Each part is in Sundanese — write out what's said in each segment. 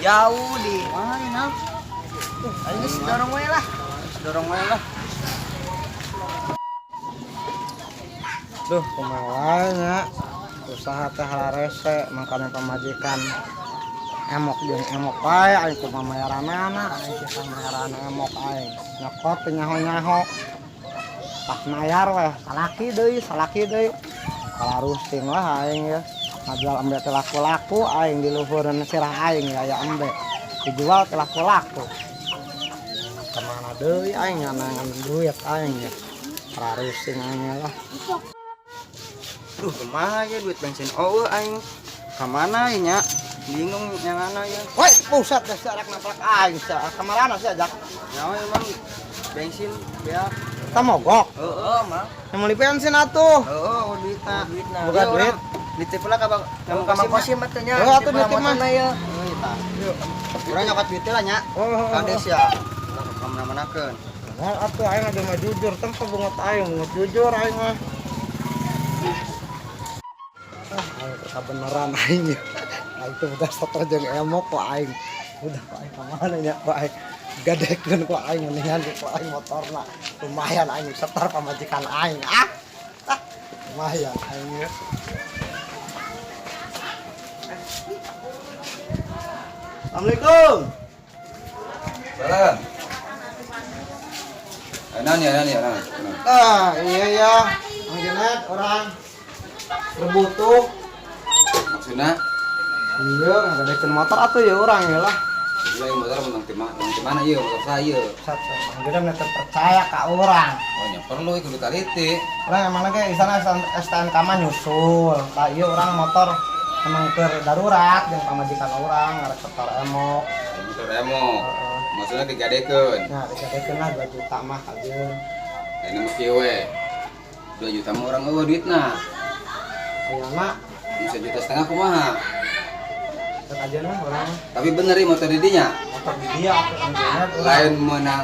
Jauh di. Wah, ini. Ayo geus dorong we lah. Dorong wae lah. Duh, kumaha nya. Usaha teh hararese mangkana pamajikan emok jeung emok wae aing kumaha mayaranana aing sisa mayaran emok aing. Nyokot teu nyaho-nyaho. Pas mayar weh salaki deui, salaki deui. Kalarusing lah aing ya. Ngajual embe teh laku-laku aing di luhureun sirah aing ya aya embe. Dijual teh laku-laku. Kemana deui aing nganangan duit aing ya. Kararusing aing lah. Duh, kumaha ya duit bensin eueuh aing. Ka mana ya nya? Bingung nyangana ya. Woi, buset deh rek naplak aing sia. Kamarana sia jak? Nyawa emang bensin beak. Kita mogok. Heeh, mah. Yang beli bensin atuh. Heeh, oh, duitna. Duitna. Boga Iya, duit. orang Nitip lah ka Bang. Ka Mang Kosim atuh nya. Oh, atuh nitip mah. Ya. Heuh, tah. Urang nyokot duit lah nya. Oh, Kades ya. Ulah ka mana-manakeun. Oh, atuh aing ada mah jujur, tong bungut aing, bungut jujur aing mah. Ah, aing teh kabeneran aing ya. Aing teh udah setor jeung emok kok aing. Udah kok aing kamana nya kok aing. Gadekeun kok aing mendingan kok aing motorna. Lumayan aing setor pamajikan aing. Ah. Ah, lumayan aing ya. Assalamualaikum. Salam. Naon ya, naon ya, naon. Ah, iya ya. Mang Junet orang berbutuh. Maksudnya, Iya, ngadakeun motor atuh ya orang ya lah. gila yang motor menang di mana, menang di mana ieu motor saya. Sat, Mang Junet teu percaya ka urang. Oh, nya perlu ieu kudu taliti. Urang emangna ge isana STNK mah nyusul. Tah ieu urang motor emang keur darurat jeung pamajikan urang ngarek setor emok. Motor emok. Heeh. Maksudnya digadekeun. Nah, digadekeun lah 2 juta mah kajeun. Ayeuna mah kieu we. 2 juta mah urang eueuh duitna. Ayeuna 1,5 juta kumaha? teu kajeun mah urang Tapi bener ieu motor di dinya. Motor di dia atuh Mang Junet urang. Lain menang.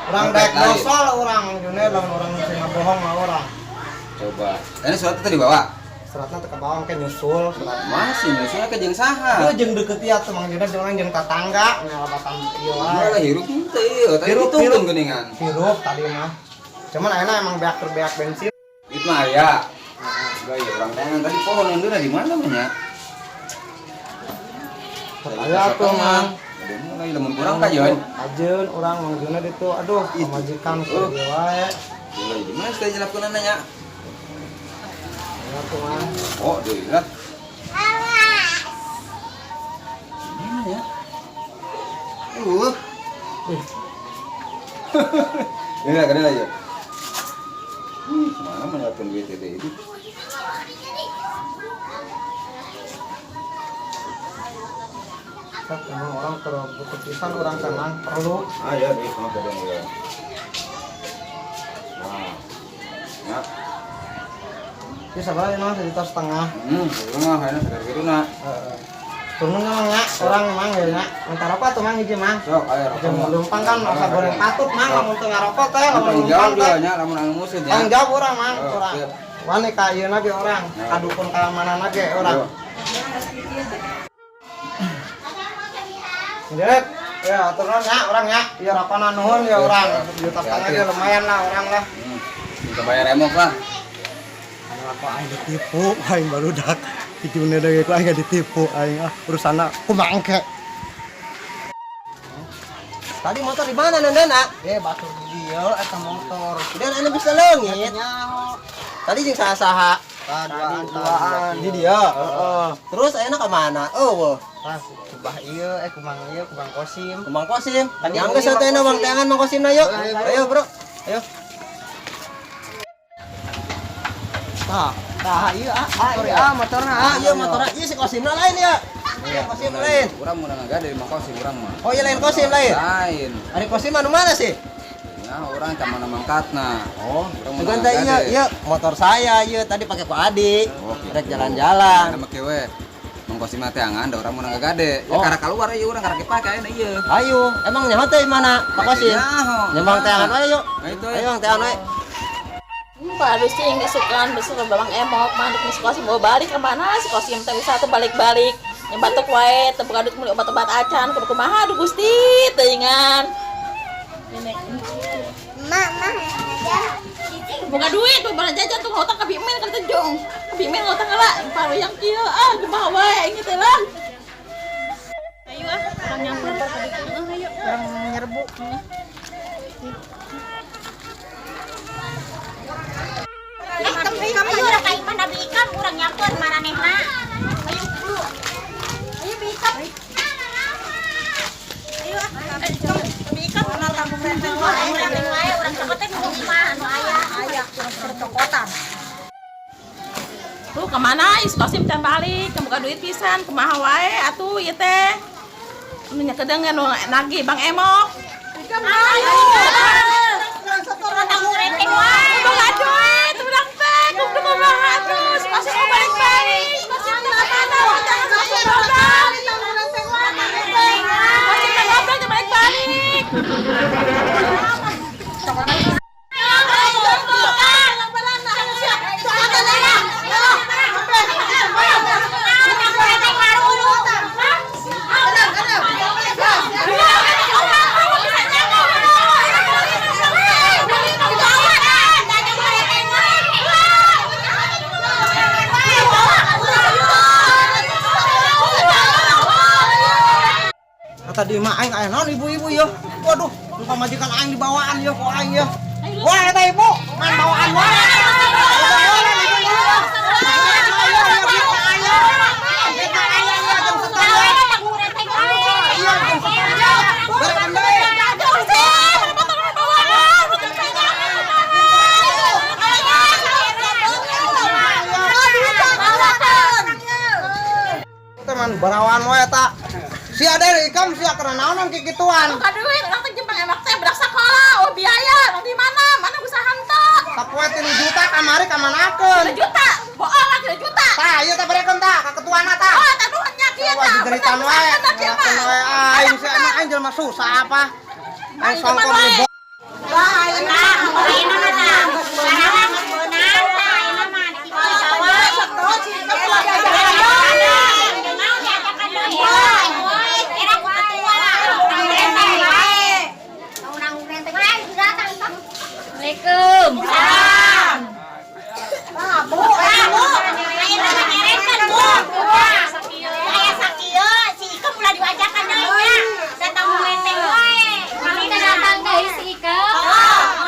Urang dompet daek lain. dosa lah urang Mang Junet lamun urang sing ngabohong mah urang. Coba. Ini suratnya tadi bawa. Suratna teu kabawa engke nyusul surat. Masih nyusul ke jeung saha? Lu jeung deket ya tuh Mang Junet jeung jeung tetangga nyalabatan ieu wae. Malah hirup henteu ieu, tadi Hirup, ditungtung hirup. geuningan. Hirup tadi mah. Cuman ayeuna emang beak terbeak bensin. Duit mah aya. Enggak ya orang tangan tadi pohon yang di mana mah nya? Aya tuh Mang. Udah mulai lamun kurang kajeun. Kajeun urang Mang Junet itu aduh pamajikan keur ieu wae. Gila, di mana teh jelapkeun nya? Aya tuh Mang. Oh, deui lah. Mana ya? Ih, Ini lah, kena aja. Mana menyelapkan duit itu? Sat, emang orang keur butuh pisan urang teh Mang perlu. Ah ya, duit sama pegang ya. Nah. Ya. Ieu sabaraha ieu mah 1,5 juta. Setengah kayaknya sekitar gitu nah. Heeh. Turun Mang nya, urang Mang ya nya. Minta rokok atuh Mang hiji Mang. Sok, ayo rokok. Jeung lumpang kan masa goreng patut Mang lamun teu ngarokok teh lamun Tanggung lumpang jawab teh. dia nya lamun anu musud ya. Tanggung jawab urang Mang, Oh, urang. siap. Wani ka ieu ge urang, Ya. ka dukun ka mana ge urang. Yo. Jadi, ya turun ya urang ya, ya rokona nuhun ya urang. 1,5 juta ge lumayan lah urang lah. Minta bayar emok lah. Aing aku aing ditipu, aing barudak. Hijune deui ku aing ditipu aing ah urusanna kumaha engke. Tadi motor di mana Nandana? Eh, batur di dieu eta motor. Udah anu bisa leungit. Nyaho. Tadi jeung saha-saha. Tah duaan, duaan. Di dia. Heeh. Terus ayeuna ka mana? Eueuh. Tah kubah ieu eh kubang ieu kubang Kosim. Ke Mang Kosim. Tadi Yang beli geus Mang atuh Mang Kosim. teangan Mang Kosim na yuk. Ayo, ayo, Ayo, Bro. Ayo. Tah, tah ieu ah, motor ah motorna Ah, iya motorna ieu si Kosimna lain ya. Iya, Kosim lain. Urang mun ngagade di Mang Kosim urang mah. Oh, iya lain Kosim lain. Lain. Ari Kosim anu mana sih? Ya, urang ka mana mangkatna. Oh, Urang bukan teh iya, iya motor saya iya tadi pakai ku Adi. Oh, gitu. Rek jalan-jalan. Nama kieu we. Mang Kosim mah teangan da urang mun ngagade. Ya Oh. karek keluar ieu urang karek dipake ayeuna ieu. Ayo, emang nyaho teh mana Pak Kosim? Nyaho. Nyembang teangan wae yuk. Nah, itu. Ayo Bang teangan wae. Pak habis sih nggak sukaan besok babang emok mandek nih si Kosim mau balik ke mana si Kosim teh bisa tuh balik-balik. Nya batuk wae, teu boga duit meuli obat-obat acan, kudu kumaha aduh Gusti, teuingan. Mak, mak, aja. Boga duit, boga jajan tuh ngutang ka Bimin kan tejong. Ka Bimin ngutang heula, yang kieu ah kumaha wae aing teh lah. Ayo ah, urang nyamper. Heeh, ayo. Urang nyerbu. Ayo urang ka imah Nabi Ikam, urang nyamper maranehna. Ayo buru. Ayo Bi Ikam. Ayo ah, Bi Ikam tanggung renteng wae, renteng wae urang cokot teh nu imah anu aya. Aya cokotan. Tuh kemana is Kosim can balik, boga duit pisan, kumaha wae atuh ieu teh. Nu nya kedengeun nu nagih Bang Emok. Ayo. Tanggung renteng wae. Boga duit urang teh, kudu kumaha atuh. Si Kosim mau balik-balik. Kosim teh kemana? Kosim goblok. Kosim teh goblok teh balik-balik. Kata di imah aing aya naon ibu-ibu ya. Waduh, nu pamajikan aing dibawaan ya ku aing ya. Wah, eta ibu, main bawaan wae. Teman barawan wae eta. Si ada ikam sia kana naonan kikituan. Buka duit, orang teh jempang emak teh berak sekolah, oh biaya, orang di mana? Mana usaha henteu? Sapoe 3 juta kamari kamanakeun. 3 juta, bohong lah 3 juta. Tah, ieu teh berekeun tah ka ketuana tah. Oh, tah nuhun nya kieu Wah, tah. dijeritan wae. Bener, Wae aing sia emang aing jelema susah apa? Aing songkon di Assalamualaikum. Bu, bu, ayeuna mah nyerekan, Bu. Aya sakieu, si Ikam ulah diwajakan deui nya. Datang renteng wae. Kami teh datang deui si Ikam.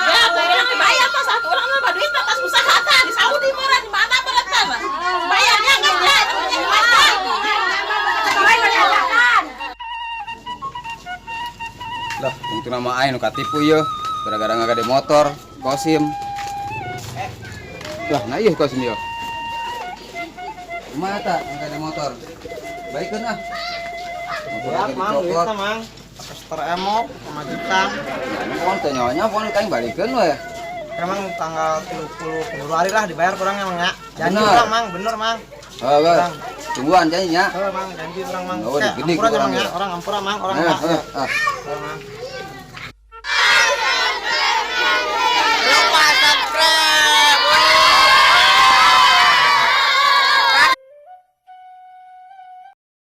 Ya, gua bilang dibayar mah satu orang mah duit mah tas usaha tah di Saudi meureun di mana meureun tah. Bayarnya geus ya, itu punya diwajak. Lah, untung nama aing nu katipu ieu. Gara-gara ngagade motor, Kosim. Lah, nah ieu Kosim ieu. Kumaha ta ngagade motor? Baikeun ah. Motor Ya, lagi mang, dicopot. duitna mang. Terus emok pamajikan. Nah, ini kan teu nyawa-nyawa pokona aing balikeun we. Emang tanggal 30 Februari lah dibayar kurang emang ya. Janji Bener. urang mang, bener mang. Heuh, Urang. tungguan janjinya. Heuh mang, janji urang mang. Oh, Oke, digede ampura kurang emang ya, ya. orang ampura mang, orang Eh, mang. eh, ah. Heuh, mang.